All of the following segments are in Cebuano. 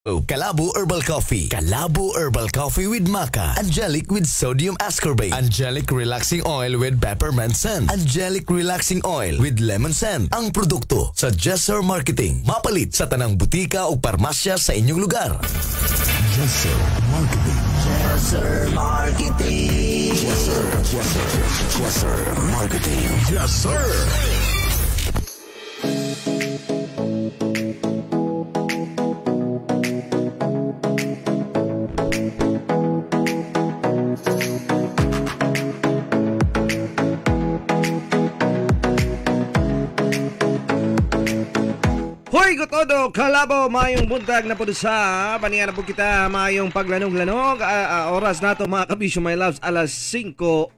Kalabo Herbal Coffee. Kalabo Herbal Coffee with Maca. Angelic with sodium ascorbate. Angelic Relaxing Oil with peppermint scent. Angelic Relaxing Oil with lemon scent. Ang produkto sa Jesser Marketing. Mapalit sa tanang butika o parmasya sa inyong lugar. Jesser Marketing. Jesser Marketing. Jesser, Jesser, Jesser Marketing. Jesser. Hoy, gotodo, kalabo, mayong buntag na po sa paniya na po kita, mayong paglanog-lanog. Oras na to mga kabisyo, my loves, alas 5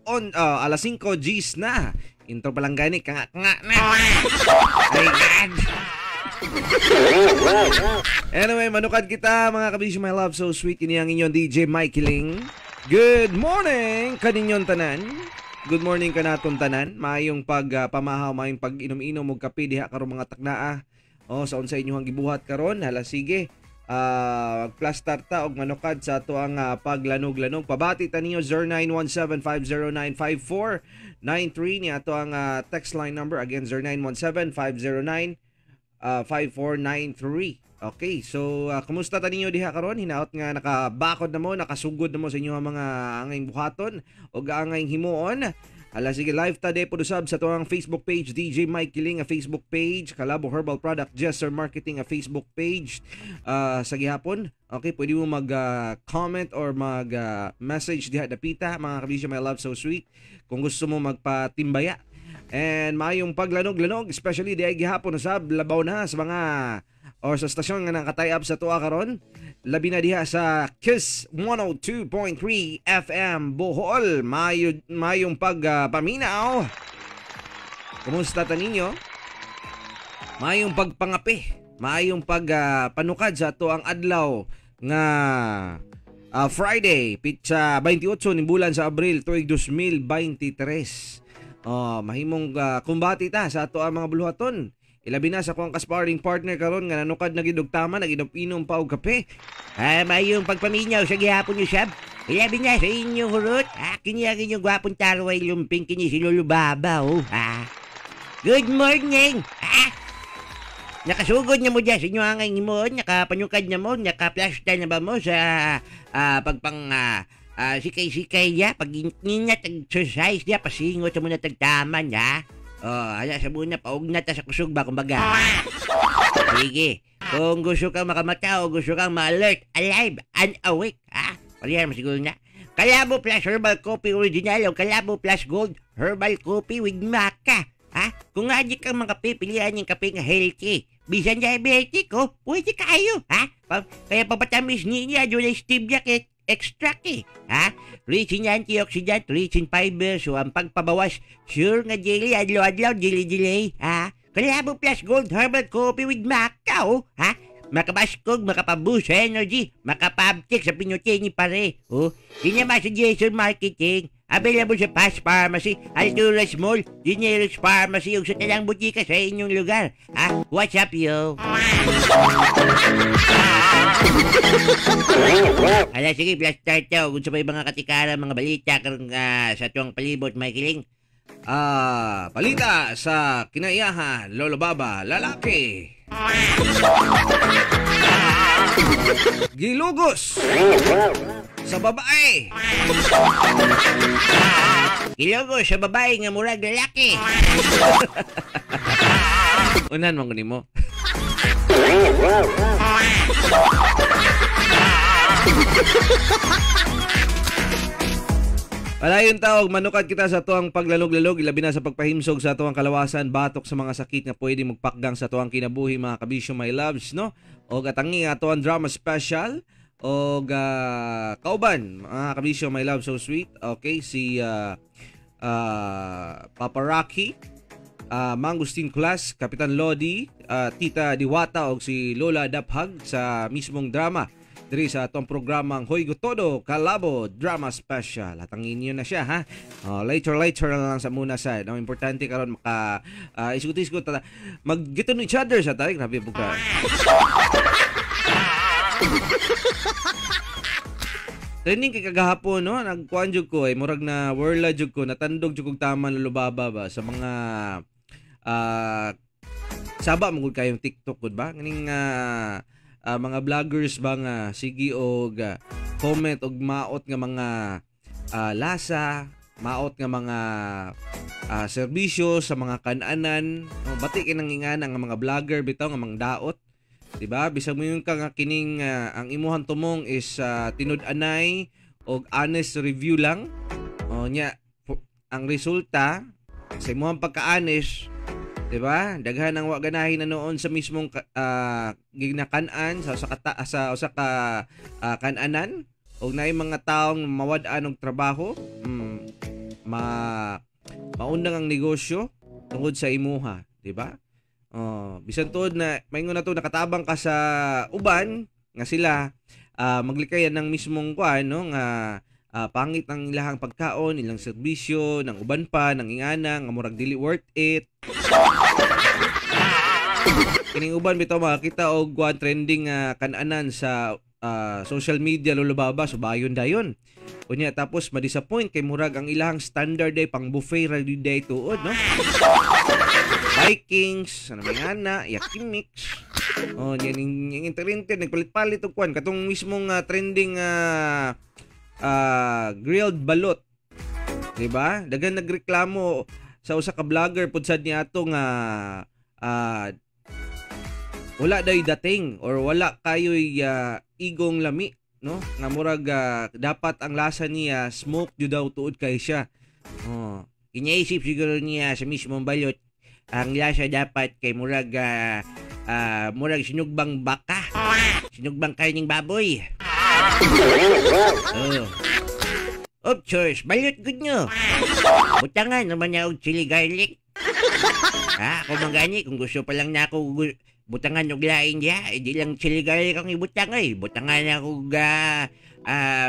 on, alas 5 G's na. Intro pa lang gani, kanga nga na. Ay, God. Anyway, manukad kita mga kabisyo, my love, so sweet ini ang inyong DJ Mikey Ling. Good morning kaninyon tanan. Good morning kanaton tanan. Mayong pagpamahaw, mayong pag-inom-inom og kape diha karon mga taknaa. Oh, sa unsa inyong gibuhat karon, hala sige. Magplastar ta og manukad sa ato ang paglanog-lanog. Pabati ta ninyo 0917-509-5493 ni ato ang text line number. Again, 0917-509-5493. Okay, so kumusta ta ninyo diha karon? Hinaot nga nakabakod na mo, nakasugod na mo sa inyong mga angayng buhaton og angayng himuon. Ala sige, live ta de po usab sa tuang Facebook page DJ Mike Kiling a Facebook page, Kalabo Herbal Product Jesser Marketing a Facebook page sa gihapon. Okay, pwede mo mag comment or mag message diha dapita mga kabisyo, my love so sweet, kung gusto mo magpatimbaya. And maayong paglanog-lanog, especially diha gihapon usab labaw na sa mga or sa stasyon nga nakatay up sa tuwa karon, labi na diha sa Kiss 102.3 FM Bohol. Mayong pagpaminaw. Kumusta ta ninyo? Mayong pagpangape, mayong pagpanukad sa ato ang adlaw nga Friday, pitsa 28 ni bulan sa Abril tuig 2023. Oh, mahimong kumbati ta sa ato ang mga buluhaton. Ilabi na sa kuang ka-sparring partner karon nga nanukad na gid og tama, naginom-inom pa og kape. Mayong pagpaminaw sa gihapon niyo sab. Ilabi na sa inyong hurot. Kini ang inyong gwapong tarway lumping kini si Lolo Baba, oh. Good morning. Nakasugod na mo diya sa inyong angay himuon, nakapanukad na mo, nakaplasta na ba mo sa pagpang sikay-sikay niya, pag ninat exercise niya, pasingot sa muna tagtaman, ha? Oh, ala sa muna, paug na ta sa kusog ba, kumbaga. Sige, kung gusto kang makamata o gusto kang ma-alert, alive and awake, ha? Palihan mo siguro na. Kalabo Plus Herbal Coffee Original o Kalabo Plus Gold Herbal Coffee with Maca, ha? Kung adik kang mga kape, pilihan yung kape nga healthy. Bisan diabetic, oh, pwede kayo, ha? Kaya papatamis niya, doon ay stevia extract, eh. Ha? Rich in antioxidant, rich in fiber, so ang pagpabawas, sure nga jelly, adlaw-adlaw, jelly-jelly, ha? Kalabo Plus Gold Herbal Coffee with Maca, oh, ha? Makabaskog, makapaboost sa energy, makapabtik sa pinuti ni pare, oh. Di naman sa Jason Marketing, available sa Fast Pharmacy, Alturas Mall, Generics Pharmacy, ug sa talang butika sa inyong lugar. Ha? What's up, yo? Ala, sige, plus start daw. Kung sa may mga katikara, mga balita karong sa tuwang palibot, Mikey Ling. Balita sa kinaiyahan, Lolo Baba, lalaki. Gilugos sa babae. Gilugos sa babae nga murag lalaki. Unan man kunin mo. Palayon taog, manukad kita sa tuang paglalog-lalog, ilabi na sa pagpahimsog sa tuang kalawasan, batok sa mga sakit nga pwede magpakgang sa tuang kinabuhi mga kabisyo, my loves, no? O katangi nga tuang drama special, o kauban, mga kabisyo, my love, so sweet. Okay, si Papa Rocky, Mangustin Class, Kapitan Lodi, Tita Diwata o si Lola Daphag sa mismong drama diri sa atong programang Hoy Gotodo Kalabo Drama Special. Hatangin niyo na siya, ha. Later later na lang sa muna sa. No, importante karon maka isgot-isgot mag-get to know each other sa tayo. Grabe buka. Trending kay kagahapon, no? Nagkuan jud ko ay murag na worla jud ko, natandog jud kog tama lulubaba ba sa mga saba mo gud kayong TikTok gud ba? Nganing mga vloggers ba nga sige og comment og maot nga mga lasa, maot nga mga serbisyo sa mga kananan. No, bati kay nangingana nga mga vlogger bitaw nga mangdaot. Diba? Bisag mo yung ka nga kining ang imuhang tumong is tinud-anay og honest review lang. O nya ang resulta sa imuhang pagka-honest, diba? Daghan ang wa ganahin na noon sa mismong ginakan-an sa usa ka sa usa ka kananan og naay mga taong mawad-an og trabaho, maundang ang negosyo tungod sa imuha, diba? Oh, bisan tuod na maingon na to nakatabang ka sa uban nga sila maglikayan ng mismong kuan, no, nga pangit ang ilahang pagkaon, ilang serbisyo, ng uban pa, ng ingana nga murag dili worth it. Kining uban bitaw makakita og kuan trending kananan sa social media lulubaba, so bayon dayon. Unya tapos ma-disappoint kay murag ang ilahang standard day pang buffet ra day tuod, no? Vikings, ano may ana, Yakimix. Oh, yan yung internet nagpalit-palit og kuan katong mismong trending grilled balot. Diba? Daghan nagreklamo sa usa ka vlogger pud sad niadto nga wala day dating or wala kayoy igong lami, no? Nga murag dapat ang lasa niya smoke jud daw tuod kay siya. Oh, kinaisip siguro niya sa mismong balot ang lasa dapat kay murag murag sinugbang baka, sinugbang karning baboy. Oh. Of course, balot gud nyo. Butangan naman niya og chili garlic. Ha, kung mangani, kung gusto pa lang na ako butangan og lain diha, di lang chili garlic ang ibutang ay. Butangan ako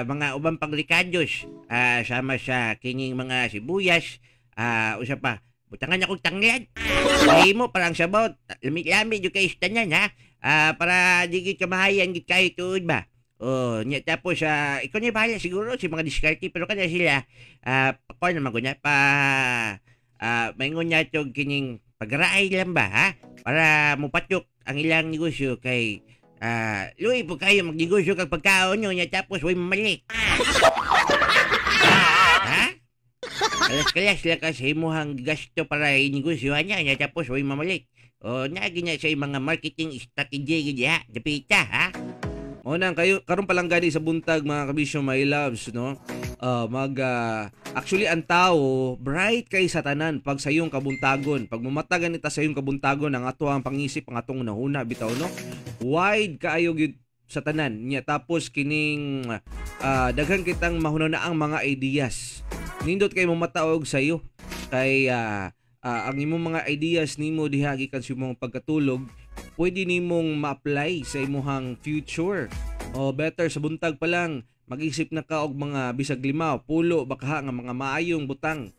mga ubang pangrikados, sama sa kining mga sibuyas, usa pa. Butangan ako tanglad. Ay mo parang sabaw, lami-lami jud kay tanan, ha. Para di gid kamahayan gid kayo tuod ba. Oh, nya tapos ikaw ni bahala siguro si mga diskarte pero kada sila kuan naman kunya pa maingon niya tog kining pagraay lang ba, ha? Para mopatyok ang ilang negosyo kay luwi po kayo magnegosyo kag pagkaon nyo nya tapos way mamalik. Ha? Kalas-kalas lang kasi imuhang gasto para inegosyohan niya nya tapos way mamalik. O naagi niya sa mga marketing strategy gid ha, dapita ha. Mao nang kayo karon pa lang gani sa buntag mga kabisyo, my loves, no? Actually ang tao bright kay sa tanan pag sa iyong kabuntagon. Pag mumatagan nita sa iyong kabuntagon ang ato ang pangisip, ang atong nahuna bitaw, no? Wide kaayo gyud sa tanan niya tapos kining daghan kitang mahuna ang mga ideas. Nindot kay mamataog sa iyo kay ang imong mga ideas nimo diha gikan sa imong pagkatulog pwede nimong ma-apply sa imuhang future. O better sa buntag pa lang mag-isip na ka og mga bisag 5, 10 baka nga mga maayong butang.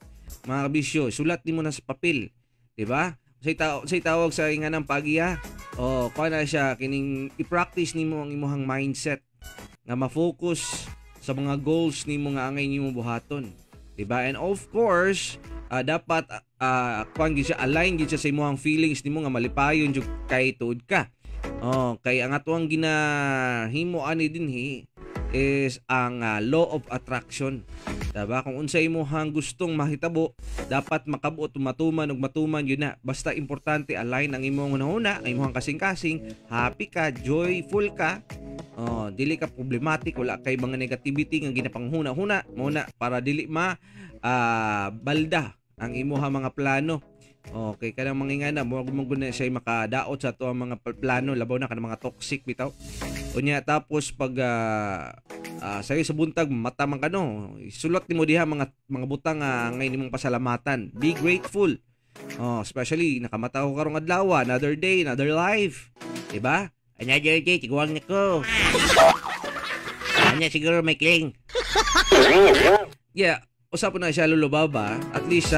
Mga kabisyo, sulat nimo na sa papel, di ba? Say tawag sa inganang pagiya. O kuha na siya kining i-practice nimo ang imuhang mindset nga ma-focus sa mga goals nimo nga angay nimo buhaton, di ba? And of course, dapat kuan gid siya, align gid siya sa imong feelings nimo nga malipayon jud kay tuod ka. Oh, kay ang atuang ginahimo ani dinhi is ang law of attraction. Diba? Kung unsa imong gustong mahitabo, dapat makabuot matuman ug matuman yun na. Basta importante align ang imong hunahuna, ang imong kasing-kasing, happy ka, joyful ka. Oh, dili ka problematic, wala kay mga negativity nga ginapanghuna-huna mao na para dili ma balda ang imuha mga plano. Okay, kanang mga ingana mo gud na siya makadaot sa ato ang mga plano, labaw na kanang mga toxic bitaw. Unya tapos pag sayo sa buntag mata man kano, isulat nimo diha mga butang ngay nimong pasalamatan. Be grateful. Oh, especially nakamata ko karong adlaw, another day, another life. Diba? Another day, tiguang nako. Anya siguro may kiling. Yeah. Usap na siya lulubaba, at least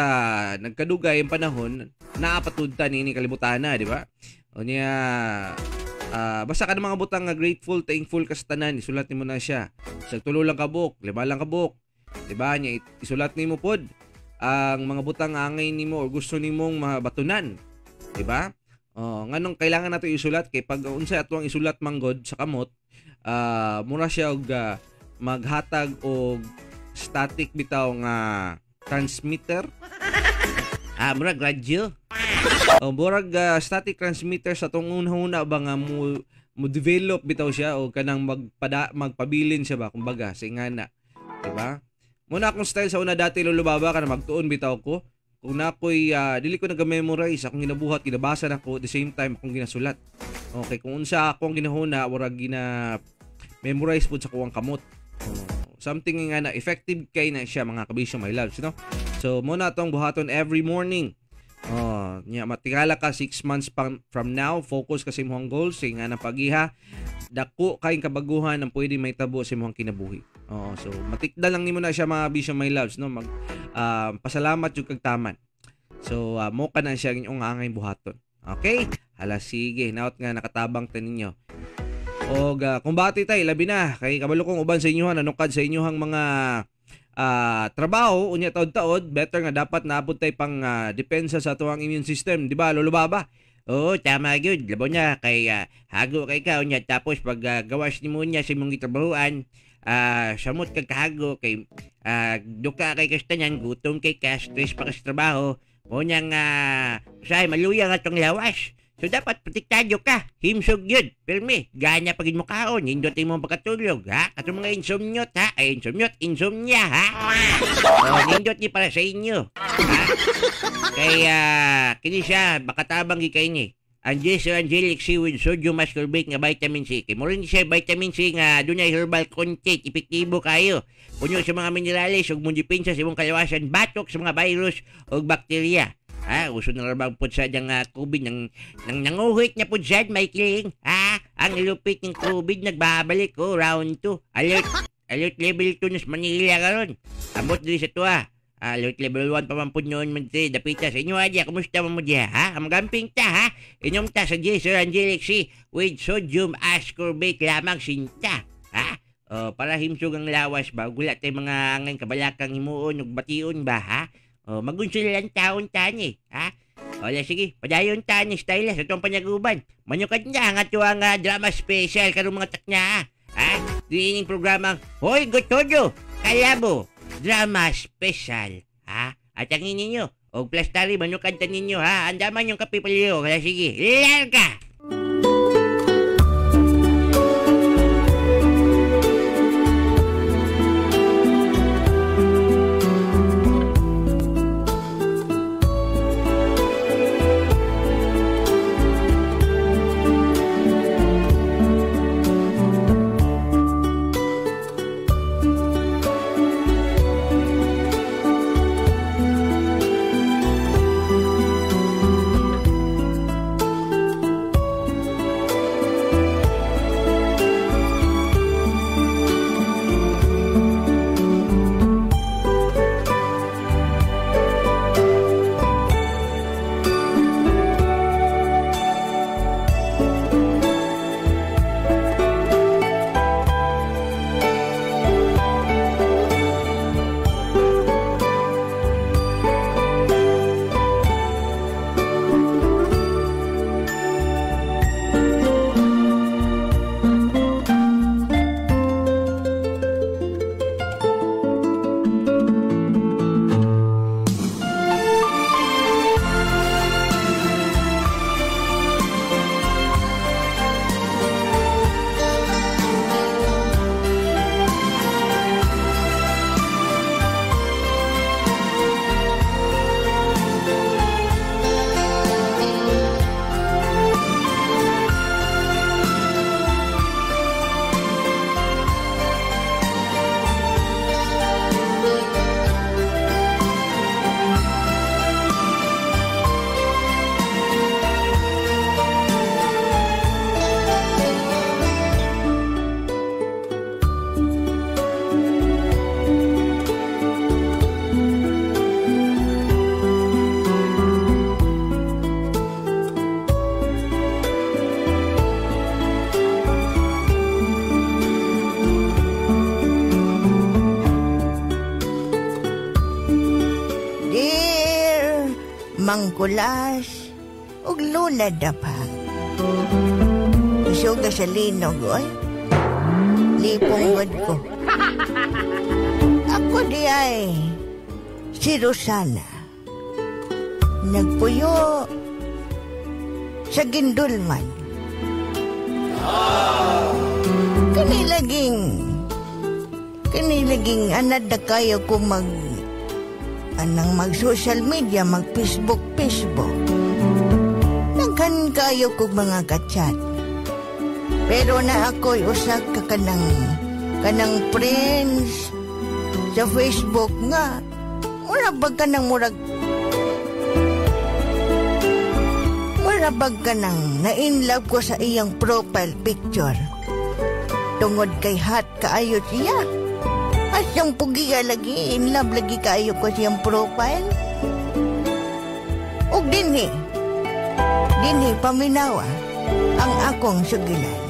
nagkadugay ang panahon, naapatud ta nini kalibutan na, di ba? O niya, Basta ka ng mga butang nga grateful, thankful ka sa tanan, isulat nimo na siya. Sa tulo lang ka buok, lima lang ka buok, diba? Nya isulat nimo pod ang mga butang angay nimo or gusto nimong mabatunan, diba? Oh, nganong kailangan nato isulat kay pag unsay ato ang isulat manggod sa kamot, mura siya og maghatag og static bitaw nga transmitter. Murag radyo. O murag static transmitter sa tong una-una ba nga mo develop bitaw siya o kanang magpabilin siya ba kumbaga sa ingana, diba? Muna akong style sa una dati, Lolo Baba, kana magtuon bitaw ko. Kung nakoy dili ko nag-memorize akong ginabuhat, ginabasa nako at the same time akong ginasulat. Okay, kung unsa akong ginahuna, murag gina memorize pud sa kuwang kamot. Something nga na effective kay na siya mga kabisyo, my loves, no? So muna atong buhaton every morning. Oh, nya matingala ka 6 months from now, focus ka sa imong goals, sa nga na pagiha, dako kay kabaguhan ang pwede mahitabo sa imong kinabuhi. Oh, so matikda lang nimo na siya mga bisyo, my loves, no? Mag pasalamat jud kag taman. So mo ka na siya inyong angay buhaton. Okay? Hala sige, naot nga nakatabang ta ninyo. Og kumbati tay labi na kay kabalo kong uban sa inyohan nanukad sa inyohang mga trabaho unya taod-taod, better nga dapat naabot tay pang depensa sa atuang immune system, di ba Lolo Baba? Oo, tama gyud. Labo na kay hago kay ka unya tapos pag gawas nimo niya sa imong gitrabahuan, samot kag kahago kay duka kay kastanyan, gutom kay ka, stress pa ka sa trabaho, mo niyang say maluya nga tong lawas. So dapat protektado ka, himsog yun, pirmi, ganya pag mo kaon, hindot mo pagkatulog, ha? Katong mga insomnyot, ha? Ay, insomnyot, insomnia, ha? O, nindot ni para sa inyo, ha? Kaya, kini siya, bakatabang gikay ni. Ang Jesu Angelic C with sodium ascorbate nga vitamin C. Kay mo rin siya vitamin C nga dunay herbal content, epektibo kayo. Puno sa mga minerales ug mundipensa sa imong kalawasan, batok sa mga virus ug bakterya. Ha, uso na lang po sa diyang COVID nang nanguhit na po dyan, may kiling. Ha, ang lupit ng COVID nagbabalik ko, round 2. Alert level 2 na sa Manila karon. Ambot diri sa tuwa. Alert level 1 pa man po noon man diri. Dapita sa inyo, adya, kumusta man mo diya, ha? Magamping ta, ha? Inom ta sa Jesu Angelic C with sodium ascorbate lamang sinta, ha? O, para himsog ang lawas ba? Gula tayo mga angay kabalakang himuon ug bation ba, ha? O, magunsul lang taon tani, ha? O, sige, padayon tani, style sa itong panyaguban. Manyukad niya ang atuang drama special karong mga taknya, ha? Diining programang Hoy Gotodo, Kalabo, drama special, ha? At ang ninyo, o plastari, manukad ta ninyo, ha? Andaman yung kape paliyo. Kaya sige, larga! Mangkulas ug Lola Dapag. Isuga sa linog, oy. Lipong god ko. Ako di ay si Rosana. Nagpuyo sa Gindulman. Kanilaging anad na kayo ko mag social media, mag Facebook. Nagkan kayo kog mga kachat. Pero na ako'y usa ka kanang friends sa Facebook nga. Mura bag ka ng mura bag ka ng na-inlove ko sa iyang profile picture. Tungod kay hot kaayo siya. At siyang pugiya lagi, in love lagi kaayo ko siyang profile. Ug dinhi paminawa ang akong sugilan.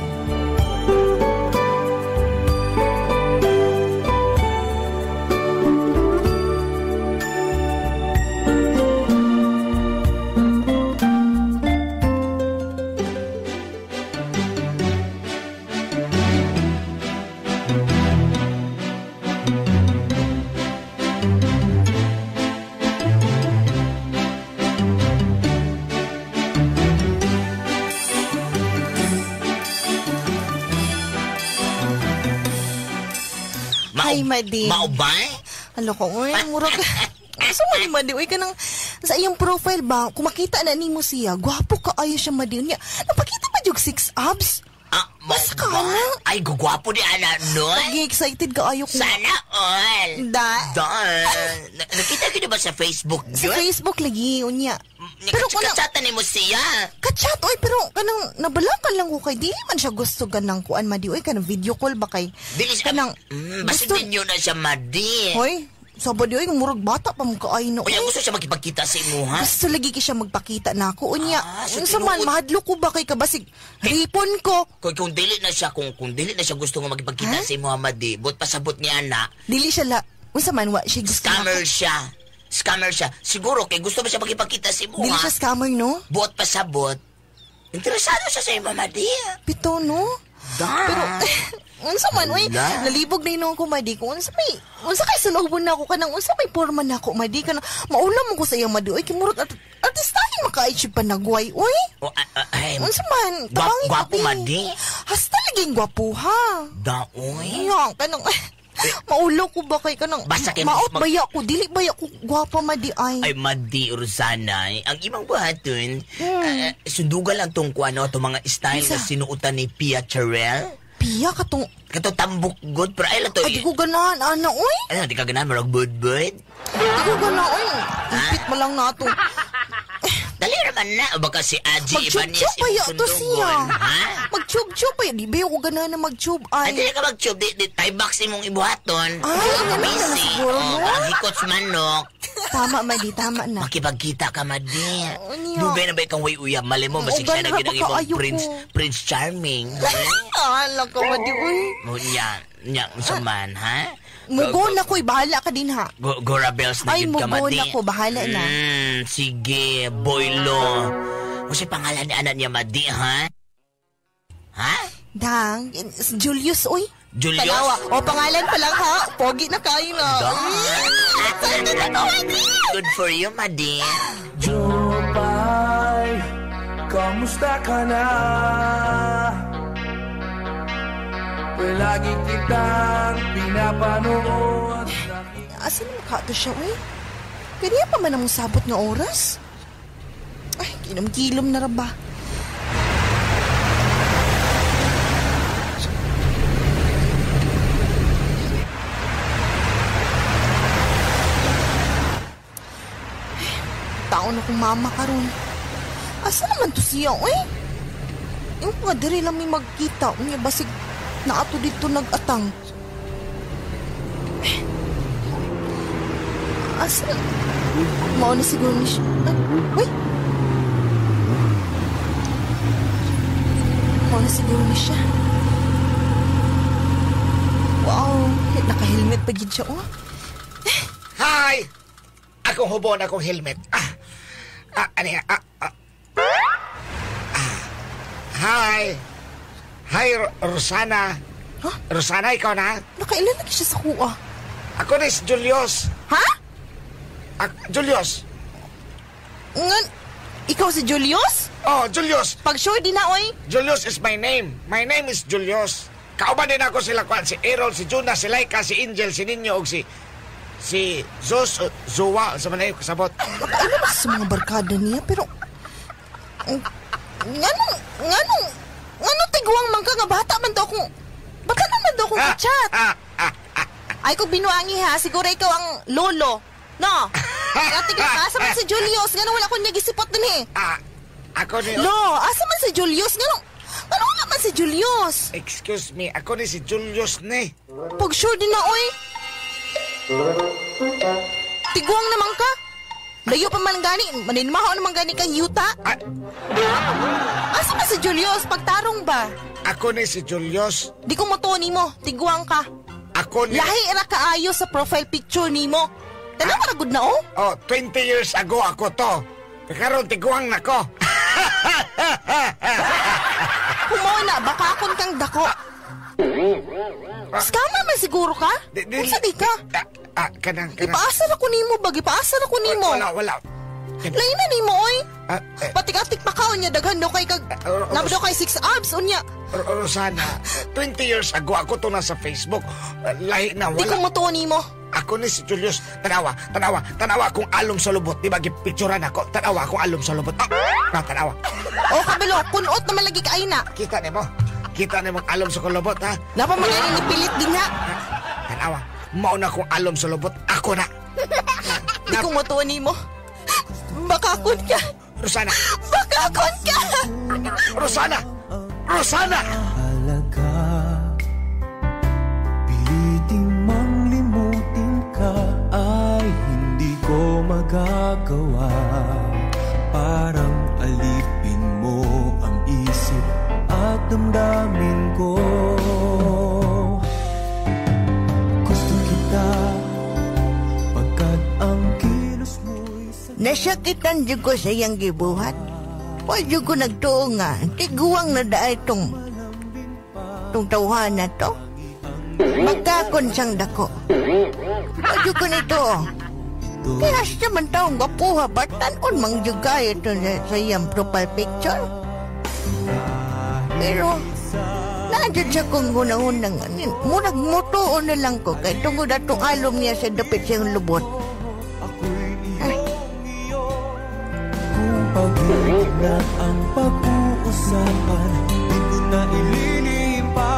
Hi, Madi. Maubay? Ano ko, uy, murag. Asa man ni Madi, uy, kanang sa iyang profile ba, kung makita na nimo siya, gwapo ka ayo siya, Madi. Niya, napakita pa jug 6 abs? Ah, maubay? Ay, gugwapo ni ana, no? Agi-excited ka ayo ko. Sana all. Da. Nakita ko ba sa Facebook? Sa Facebook lagi, unya. Pero kung kachatan ni mo siya. Kachat, oy, pero kanang nabalakan lang ko kay dili man siya gusto ganang kuan, Madi. Oy, kanang video call ba kay? Dili siya. Kanang, gusto ninyo na siya, Madi. Hoy, sabad oy, murag bata pa mo kaay no. Unya, gusto siya magipagkita sa imo, ha? Gusto lagi ki siya magpakita na ako. Unya, unsa man mahadlok ko ba kay kabasig ripon ko. Kung dili na siya, kung dili na siya gusto nga magipagkita sa imo, Madi, but pasabot niya na. Dili siya la, unsa man wa siya gusto. Scammer siya. Scammer siya. Siguro kay gusto ba siya magipagkita sa imo, Dili siya scammer, no? Buot pasabot. Interesado siya sa imo, Madi. Pito, no? Da. Pero, unsa man, uy, nalibog na inuong ko, Madi. Kung unsa may, unsa kay sulobon na ako kanang, unsa may porma na ako, Madi. Kanang, maulam mo ko sa iyang, Madi. Uy, kimurot at artistahin makaay siya panagway, uy. Oh, ay, unsa man, tabangin gwapo, Madi. Hasta laging gwapo, ha? Da, uy. Iya, kanang, maulo ko ba kay kanang, maot baya ko, dili baya ko, gwapa, Madi, ay. Ay, Madi, Rosana, ang imang buhaton, sundugan lang tong kuano, itong mga style na sinuotan ni Pia Charel. Pia, katong... Katong tambok good, pero ay lang to. Ay, di ko ganahan, ana, uy. Ano, di ka ganahan, marag budbud? Di ko ganahan, uy. Ipit mo lang na ito. Dali naman na. O baka si Aji Ibanez mag-chub-chub pa to siya. Ha? Mag-chub-chub pa. Di ba ako ganahan na mag-chub, ay. Ay, di ka mag-chub. Di, Thai box imong ibuhaton. Ay, ano na siguro, no? Ang hikots manok. Tama, Madi. Tama na. Makipagkita ka, Madi. Dugay na ba ikang way uyab? Mali mo, basig siya na ginang imong Prince Charming. Ala ka, Madi, uy. Nya, unsa man, ha? Mugo na ko, bahala ka din, ha? Gora Bells na ay, yun ka, mugo Madi. na ko, bahala na. Sige, Boylo. Kasi pangalan ni anak niya, Madi, ha? Ha? Dang, Julius, uy. Julius? Tanawa. O, pangalan pa lang, ha? Pogi na kayo na. Excited na ko, Madi! Good for you, Madi. Jopay, kamusta ka na? Palagi kitang pinapanood. Asa na makato siya, uy? Kaya pa man ang sabot nga oras? Ay, kilom-kilom na ra ba? Taon akong mama karon. Asa naman to siya, uy? Yung mga diri lang may magkita. Unya, basig naato dito nag-atang. Asa? Mao na siguro ni siya. Ay, uy! Mao na siguro ni siya. Wow! Naka-helmet pa gid siya, oh. Hi! Akong hubon, akong helmet. Ah. Hi. Hi, Rosana. Huh? Rosana, ikaw na? Nakailan lagi siya sa kuha? Ako na si Julius. Ha? Julius. Ngan, ikaw si Julius? Oh, Julius. Pag sure din na, oy. Julius is my name. My name is Julius. Kauban din ako sila kuan, si Errol, si Jonas, si Laika, si Angel, si Ninyo, og si Zos, Zowa, sa manay, kasabot. Ano ba sa mga barkada niya, pero... Nganong tiguang man ka nga bata man daw akong... Bata naman daw akong kachat. Ay, kung binuangi ha, siguro ikaw ang lolo. No? Ate, asa man si Julius? Nganong wala ko niya gisipot dun eh. Ako ni... Lo, asa man si Julius? Nganong wala man si Julius? Excuse me, ako ni si Julius ni. Pag sure din na, oy. Tiguang naman ka. Layo pa man gani, maninmaho naman gani kang yuta. Asa man si Julius? Pagtarong ba? Ako ni si Julius. Di ko moto nimo, tiguang ka. Ako ni... Lahi ra kaayo sa profile picture nimo. Tanaw ka na good na, oh? Oh, 20 years ago ako to. Karon tiguang na ko. Humaw na, baka akon kang dako. Scammer man siguro ka? Unsa di ka? Kanang. Ipaasar ako nimo ba? Ipaasar ako nimo. Wala. Lain na nimo, oy. Patik-atik pa ka, unya. Daghan daw kay kag... Nabdo kay 6 abs, unya. Rosana, 20 years ago ako to na sa Facebook. Lahi na, wala. Di ko mutuo nimo. Ako ni si Julius. Tanawa akong alom sa lubot. Di ba, gipicturan ako? Tanawa akong alom sa lubot. Tanawa. O, kabilo, kunot naman lagi kaay na. Kita nimo. Kita nimo alom sa kulubot, ha? Napa mga nipilit din na. Tanawa, mauna akong alom sa lubot. Ako na. Di ko mutuo nimo. Bakakon ka. Rosana. Bakakon ka. Rosana. Rosana! Halaga, pilitin mang limutin ka ay hindi ko magagawa. Parang alipin mo ang isip at damdamin ko. Gusto kita pagkat ang kilos mo'y sa... Nasakitan dyan ko sa iyang gibuhat. Wa dyan ko nagtuo nga, tiguang na daay tong tawhan na to. Magkakon siyang dako. Wa dyan ko nito. Kaya siya man taong gapuha ba, tanon mang jugay ito sa iyang profile picture. Pero, naadyan siya kong hunahunang, murag mutuo na lang ko, kay tungod atong alom niya sa dapit siyang lubot. Ay. Pag-ibig na ang pag-uusapan, di ko na ililihim pa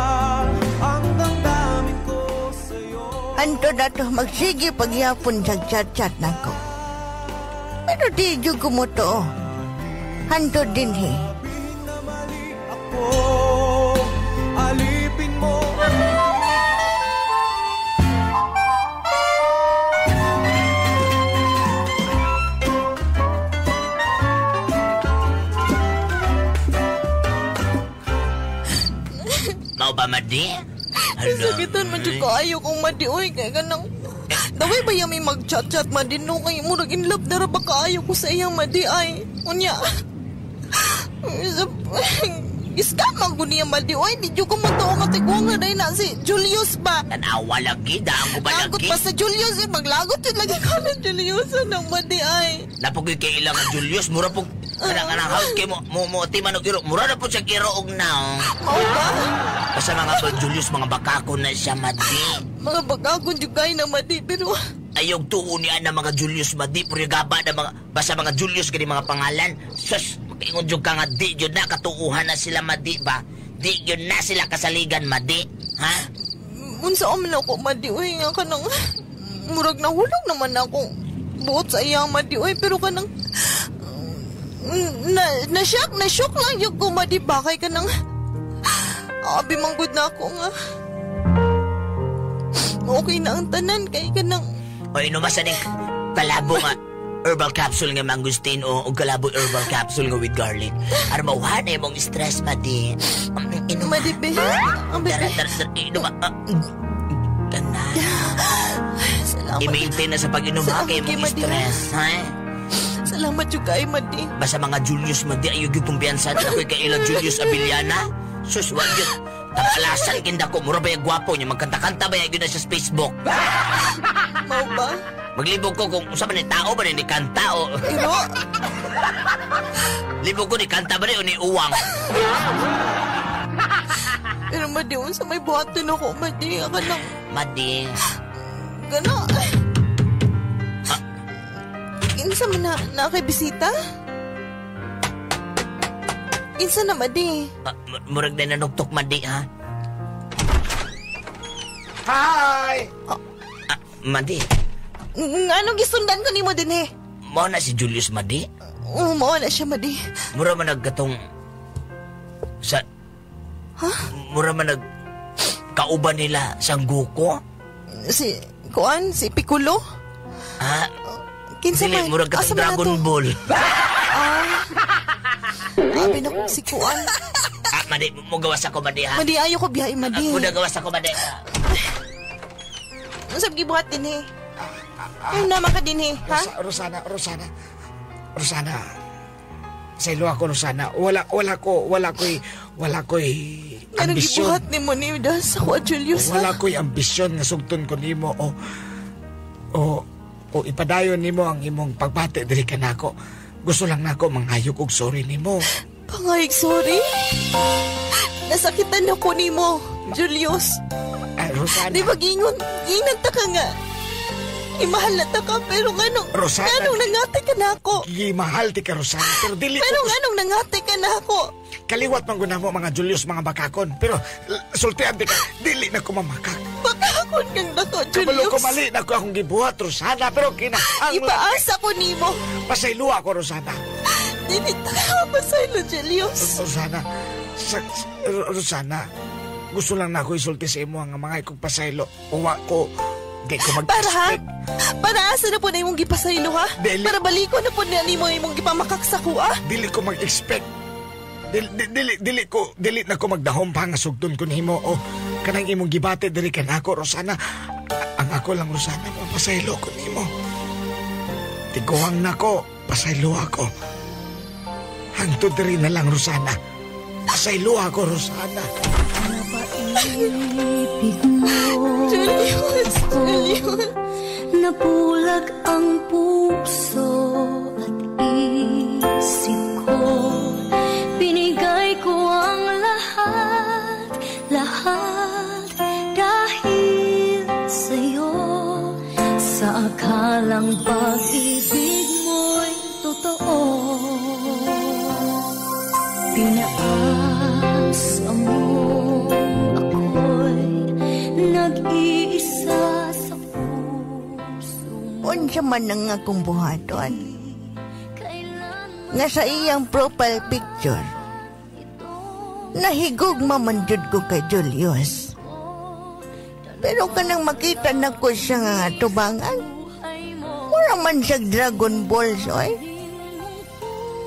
ang damdamin ko sa'yo. Anto na to, magsige pagyapon sa chat-chat na ko. Pero di dyan ko mo to. Anto din he. Ako, alipin mo. Mau ba, Madi? Sakitan man dyan kaayo kong Madi. Uy, kaya ganang... Daway ba yung may mag-chat-chat, Madi? No, kay murag in love na ba kaayo ko sa iyang, Madi? Ay, unya. Iskam ko niya, Madi. Uy, di dyan ko matuo katiguang na dahil na si Julius ba? Tanawa lagi, daan ko ba lagi? Lagot pa sa Julius. Eh, maglagot yun lagi ko na Julius. Anong Madi, ay? Napugoy kay ilang Julius. Mura po... Kanang house kay mo ti man og iro. Mura na po siya kiro og naong. Mao ba? Basta mga ba Julius, mga bakako na siya, Madi. Mga bakako jud kay na, Madi, pero ayog tuo niya na mga Julius, Madi, pero gaba na mga basta mga Julius kini mga pangalan. Sus, makaingon jud ka nga di jud na katuuhan na sila, Madi ba? Di jud na sila kasaligan, Madi. Ha? Unsa man ako, Madi, uy, nga kanang murag nahulog naman ako buot sa iyang, Madi, uy, pero kanang na-shock lang yung ko, Madi, ba? Kay ka nang abi manggod na ako nga. Okay na ang tanan, kay ka nang... O, inuma sa ning kalabo nga herbal capsule nga mangosteen o kalabo herbal capsule nga with garlic. Aron mauha na imong stress, Madi. Inuma. Madi, be. Tara, inuma. Kana. Salamat. I-maintain na sa pag-inom ha, kay imong stress, ha? Salamat jud kay Madi. Basta mga Julius Madi, ayaw gyud kumpiyansa na ako'y kaila Julius Abiliana. Sus, wag yun. Tapalasan kinda ko. Mura ba yung gwapo niya? Magkanta-kanta ba yung na sa Facebook? Mao ba? Maglibog ko kung usa ba ni tao ba ni kanta o... Pero... Libog ko ni kanta ba ni o ni uwang? Pero Madi, unsa may buhaton ako, Madi. Aka lang... Madi. Gano? Insa man na kay bisita? Insa na, Madi? Murag na nanuktok, Madi, ha? Hi! Madi. Anong gisundan ko nimo din eh? Mao na si Julius, Madi? Oo, mao na siya, Madi. Mura man nagkatong... Sa... Huh? Mura man nag... Kauban nila, Sangguko? Si... Kuan? Si Piccolo? Ha? Kinsa dili, man? Murag katong Dragon Ball. Abi na si Kuan. Madi, mugawas ako, Madi, ha? Madi, ayaw ko biyahe, Madi. Mugawas ako, Madi. Ang sabi gibuhat din, eh. Ayun naman ka din, eh, ha? Rosana. Rosana. Sa ilo ako, Rosana. Wala ko'y ambisyon. Anong gibuhat ni mo ni Das ako, Julius, ha? Wala ko'y ambisyon nga sugton ko nimo o ipadayon nimo ang imong pagbati diri kanako. Gusto lang nako manghayog og sorry nimo. Pangayog sorry? Nasakitan ako nimo, Julius. Ay, Rosana. Di ba gingon ta ka nga. Imahal na ta ka, pero nganong... Rosana. Nganong nangate ka na ako. Gimahal ti ka, Rosana, pero dili... Pero nganong nangate ka na ako. Kaliwat man guna mo, mga Julius, mga bakakon. Pero sultian ti ka, dili na ko mamakak. Bakakon kang dako, Julius. Kabalo ko mali na ko akong gibuhat, Rosana, pero kinahanglan... Ipaasa ko nimo. Pasaylo ako, Rosana. Dili ta ka pasaylo, Julius. Rosana, Rosana, gusto lang na ako isulti sa imo ang mga ikong pasaylo. Uwa ko... Di ko mag-expect. Para ha? Para asa na po na imong gipasaylo, ha? Dili. Para baliko na po na nimo imong gipamakak sa kuha? Dili ko mag-expect. Dili na ko magdahom pa nga sugton ko nimo o kanang imong gibate diri kanako, Rosana. Ang ako lang, Rosana, mapasaylo ko nimo. Tiguang nako, pasaylo ako. Hangtod diri na lang, Rosana. Pasaylo ako, Rosana. Napaibig mo. Julius, Julius. Napulag ang puso at isip ko. Binigay ko ang lahat, lahat dahil sa'yo. Sa akalang pag-ibig mo'y totoo. Pinaasa mo ako'y nag-iisa sa puso mo. Unsa man ang akong buhaton nga sa iyang profile picture, nahigugma man jud ko kay Julius. Pero kanang makita na ko siya nga tubangan, wala man siya Dragon Balls, oy.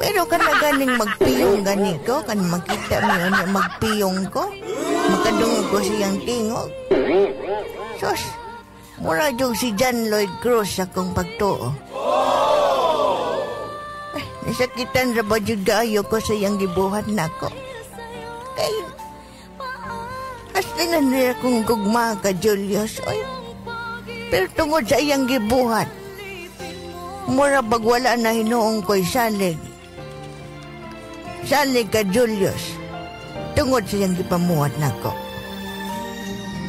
Pero kana ganing magpiyong ganito, kan makita mo niya magpiyong ko, makadungog ko siyang tingog. Sus, mura jud si John Lloyd Cruz akong pagtuo. Ay, nasakitan ra ba jud kaayo ko sa iyang gibuhat nako. Kay hasta na niya kong gugma ka, Julius, oy. Pero tungod sa iyang gibuhat, mura bag wala na hinuong ko'y salig. Salig ka, Julius, tungod sa iyang gipamuhat nako.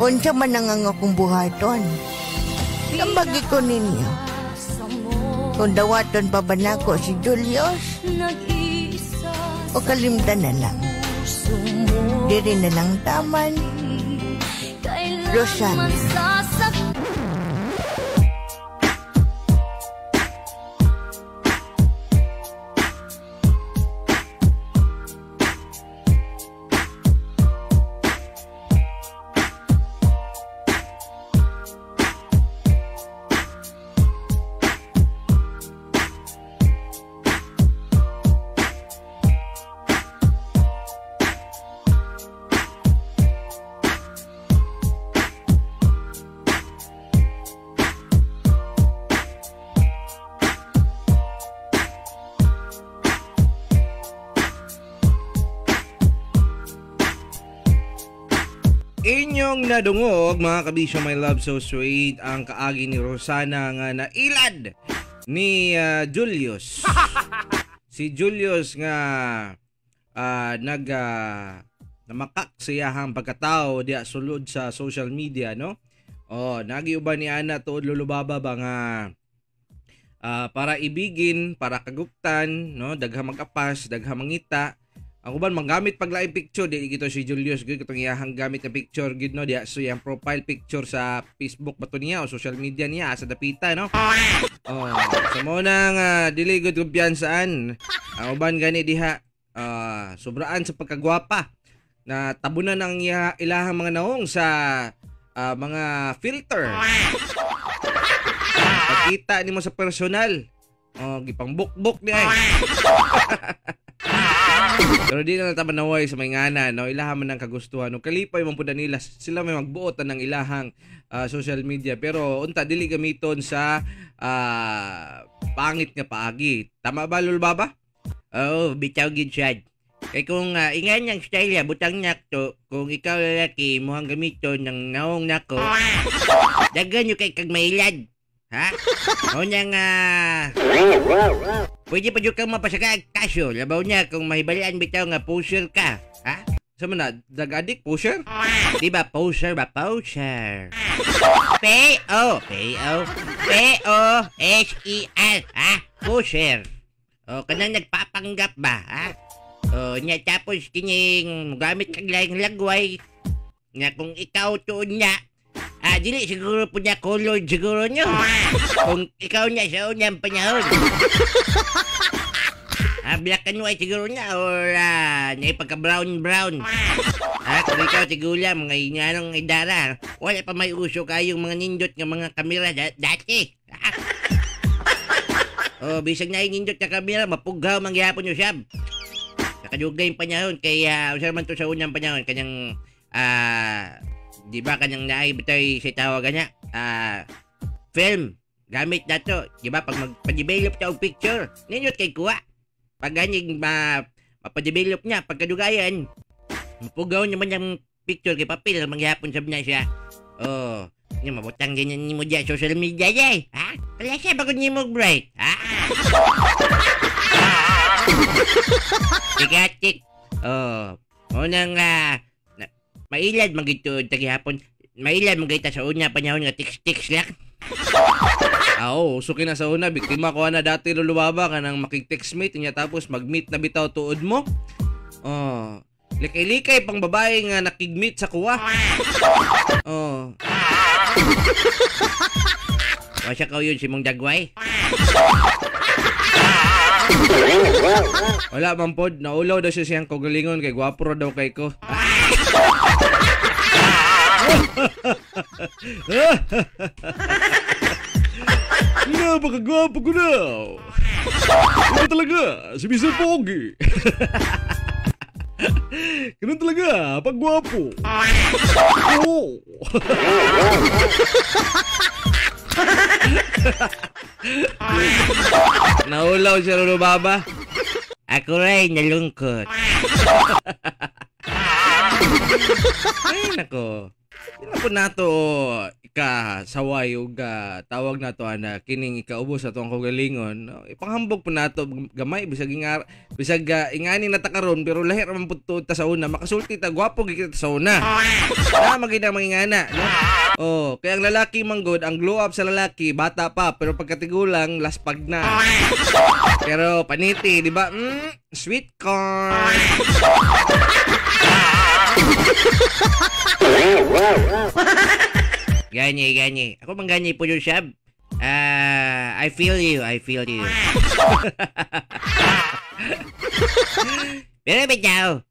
Unsa man ang akong buhaton, tambagi ko ninyo. Kung dawaton pa ba nako si Julius, o kalimtan na lang. Diri na lang taman, Rosana. Inyong nadungog, mga kabisyo, my love so sweet, ang kaagi ni Rosana nga nailad ni Julius. Si Julius nga namakak siyahang pagkatao diya sulod sa social media, no? Oh, nagiuban ni ana tuod lulubaba ba nga para ibigin, para kaguptan, no? Daghang mag-apas, daghang mangita. Ang uban manggamit paglaing picture di gito si Julius gyud katong iyahang gamit na picture gyud, no, diya so iyang profile picture sa Facebook ba to niya o social media niya sa dapita, no. Oh, so mo na nga dili gud kumpiyansaan. Ang uban gani diha sobraan sa pagkagwapa na tabunan ang ilahang mga naong sa mga filter. Pagkita nimo sa personal, oh, gipangbukbuk ni ay. Pero di na natamanaway sa may ngana, no? Ilahan man ang kagustuhan. No? Kalipay man po na nila, sila may magbuot ng ilahang social media. Pero unta, dili gamiton sa pangit nga paagi. Tama ba, Lul Baba? Oo, bitaw gid siya. Kay kung ingan niyang style ya, butang niya to, kung ikaw lalaki, muhang gamiton ng naong nako, daghan yun kay kag mailad. Ha? O niyang, pwede pa dyan kang mapasaka kaso. Labaw niya kung mahibalian bitaw nga poser ka. Ha? Sa man na, drug addict, poser? Di ba poser ba? Poser. P-O. P-O. P-O-S-E-R. Ha? Poser. O, kanang nagpapanggap ba? Ha? O, niya tapos kining gamit kag laing lagway. Nga kung ikaw tuon niya, dili siguro po niya colored siguro nyo. Kung ikaw niya sa unyang panahon. Black and white siguro niya or pagka brown brown. Kung ikaw sigula mga inganong idara, wala pa may uso kayong mga nindot nga mga kamera dati. Oh, bisag na nindot nga kamera, mapughaw man gihapon yung siyab. Nakadugay yung panahon kaya usa man to sa unang panahon kanyang di ba kanyang naay bitay sa tawagan niya film gamit na to, di ba pag magpa-develop ta og picture ninyo kay kuha pag ganing mapadevelop niya pagkadugayan mapugaw naman yung picture kay papel mangyapon sab na siya. Oh, nya mabutang ganyan nimo diya social media jay, ha? Kaya siya bagod nimo bright, ha? Tikatik. Oh, unang mailad man gito tagihapon. Mailad man gita sa una panahon nga tiks-tiks lang. Oo, uso kina sa una, biktima ko na dati lulubaba kanang makig-textmate niya tapos mag-meet na bitaw tuod mo. Oh, likay-likay pang babae nga nakig-meet sa kuwa. Oh. Wasa ka yun si mong dagway. Wala man pod, naulaw daw siya siyang kagalingon kay gwapo ra daw kay ko. Napakagwapo ko na. Ito talaga, si Mr. Pogi. Ganun talaga, pag gwapo. Oh. Naulaw siya, Lolo Baba. Ako rin nalungkot. Ay, nako. Hindi po nato ikasaway o tawag nato ana kining ikaubos ato ang kaugalingon. No? Ipanghambog po nato gamay bisag bisag ingani na ta karon pero lahi ra man pud ta sa una makasulti ta gwapo gid kita sa una. Na magid ang mangingana, no? Oh, kaya ang lalaki manggod, ang glow up sa lalaki bata pa pero pagkatigulang laspag na. Pero paniti, di ba? Sweet corn. Gani, gani. Ako man gani po yun, Shab. I feel you, I feel you. Pero bitaw,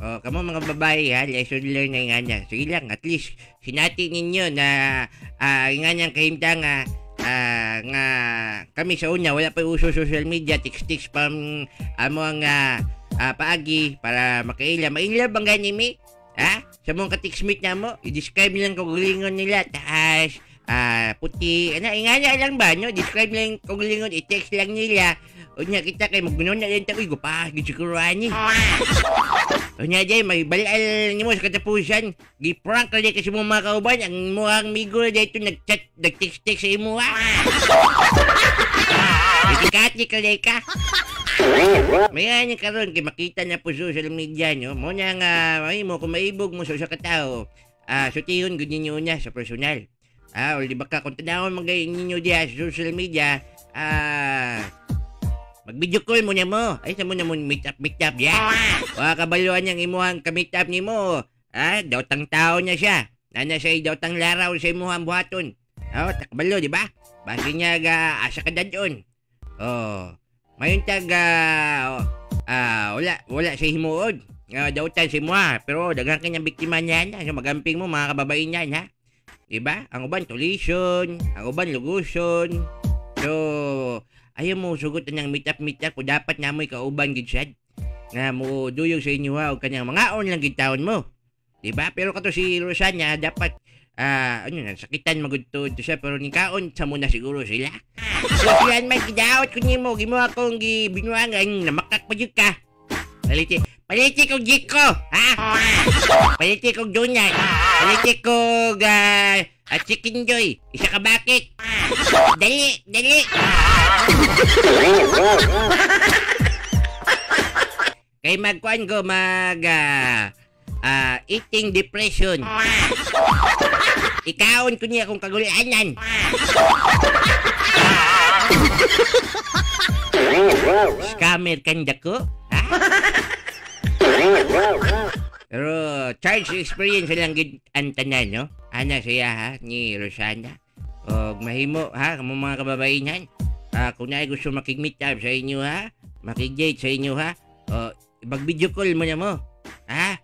oh, kamo mga babae, ha, lesson learned na nga niya. Sige lang, at least sinati ninyo na nga niyang kahimtang nga kami sa una, wala pa uso social media, text-text pa amo ang paagi para makaila. Maila bang gani mi? Ha? Sa mga ka-textmate na mo, i-describe nilang kaugalingon nila, taas, puti, ano, ingana lang ba, no? Describe lang kaugalingon, i-text lang nila. Unya kita kay maggunon na din ta, uy, gupa, gid siguro ani. Unya jay, may balal nimo sa katapusan. Gi-prank ra jay kasi mo mga kauban, ang imuhang migo ra jay ito nag-chat, nag-text-text sa imuha. Itikati ka jay ka. May ani karon kay makita na po social media nyo. Mo na nga ay mo kung maibog mo sa usa ka tawo, sutihon gud ninyo niya sa personal. O di ba ka kung tanawon man gay ninyo diha sa social media, mag-video call mo niya mo. Ay sa mo na mo meet up ya. Wa kabaluan niyang imuhang ka-meet up nimo. Daotang tao niya siya. Nana siya daotang laraw sa imuhang buhaton. Oh, takabalo di ba? Basi niya ga asa ka dadon. Oh. Mayon tag wala sa himuod. Dautan si mo pero daghan kanyang biktima niyan. So magamping mo mga kababae niyan ha. Diba? Ang uban tulision, ang uban luguson. So ayaw mo sugot nang meet up kung dapat na mo'y kauban gid sad. Nga mo duyog sa inyo ha og kanyang mga on lang gid taon mo. Diba? Pero kato si Rosana dapat ano na, sakitan magudtod siya pero ni kaon sa muna siguro sila. So siyan man gidaot ko nimo, gimo akong gibinuangan namakak pa jud ka. Paliti kog Jiko, ha? Paliti kog donut. Paliti kog chicken joy. Isa ka bakit? Dali, dali. Kay magkuan ko mag eating depression. Ikaon ko niya kung kagulanan. Scammer kanda ko? Ha? Pero charge experience lang gid ang tanan, no? Ana siya ha, ni Rosana. Og mahimo ha, kamo mga kababaihan. Kung naay gusto makig-meet up sa inyo ha, makig-date sa inyo ha, o mag-video call mo na mo. Ha?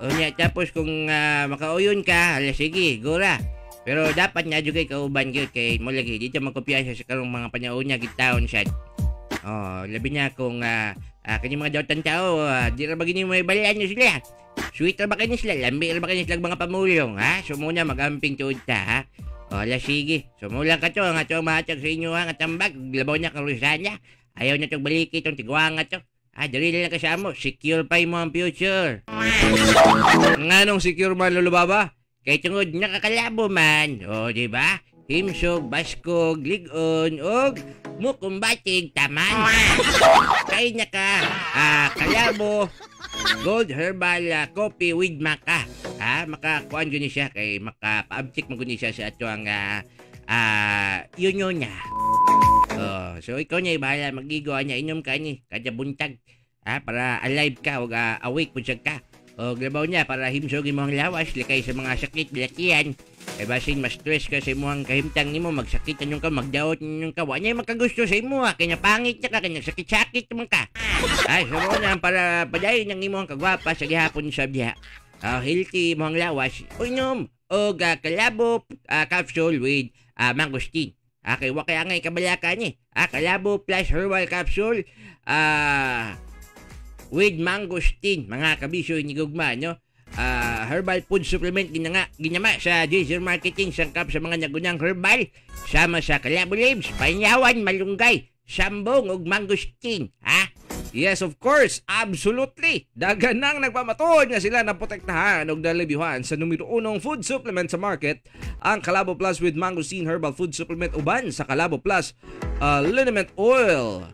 O niya, tapos kung makauyon ka, hala sige, gora. Pero dapat nga jud kay kauban gyud kay mo lagi dito magkumpiyansa sa karong mga panahon niya gid taon sad. Oh, labi na kung kani mga dautan tao, di ra ba gini may balaan nyo sila. Sweet ra ba kini sila, lambi ra ba kini sila mga pamulong, ha? So muna magamping tuod ta, ha? O, hala sige. So muna ka to, ang ato mahatag sa inyo ha, nga tambag, labaw niya kang Rosana. Ayaw na tong baliki tong tigwanga to. Dali lang ka sa amo, secure pa mo ang future. Nganong secure man, Lolo Baba? Kay tungod nakakalabo man. O, di ba? Himsog, baskog, ligon, og mukumbatig taman. Kay naka kalabo, gold herbal coffee with maka. Ha, makakuan gyud ni siya kay makapaabtik man gyud ni siya sa ato ang yun niya. Oh, so ikaw niya bahala magigo niya inom ka ni kada buntag. Ha, para alive ka ug awake pud siya ka. O grabaw niya para himsog imong lawas likay sa mga sakit bilakian. Kay basin mas stress ka sa imong kahimtang nimo magsakit anyong ka magdaot ninyong ka wa niya makagusto sa imo ha kay pangit ka kay nagsakit-sakit man ka. Ay so mo na para padayon ang imong kagwapa sa gihapon sa diha. Healthy imong lawas. Uinom og kalabo capsule with mangosteen. Kay wa kay angay kabalaka ni. Kalabo plus herbal capsule with mangosteen, mga kabisyo ni gugma, no? Herbal food supplement ginama sa Jazer Marketing sangkap sa mga nagunang herbal sama sa kalabo leaves, panyawan, malunggay, sambong ug mangosteen, ha? Yes, of course, absolutely. Dagan nang nagpamatuod nga sila naprotektahan og nalibyuhan sa numero 1 food supplement sa market, ang Kalabo Plus with Mangosteen Herbal Food Supplement uban sa Kalabo Plus Liniment Oil.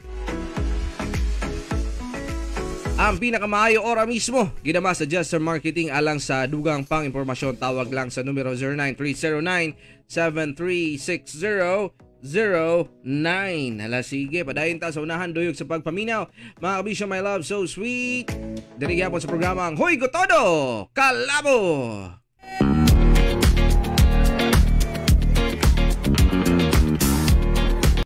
Ang pinakamaayo ora mismo ginama sa Jester Marketing. Alang sa dugang pang impormasyon, tawag lang sa numero 09309736009. Hala sige, padayon ta sa unahan duyog sa pagpaminaw. Mga kabisyo, my love, so sweet. Diri gyapon sa programa ang Hoy Gotodo Kalabo.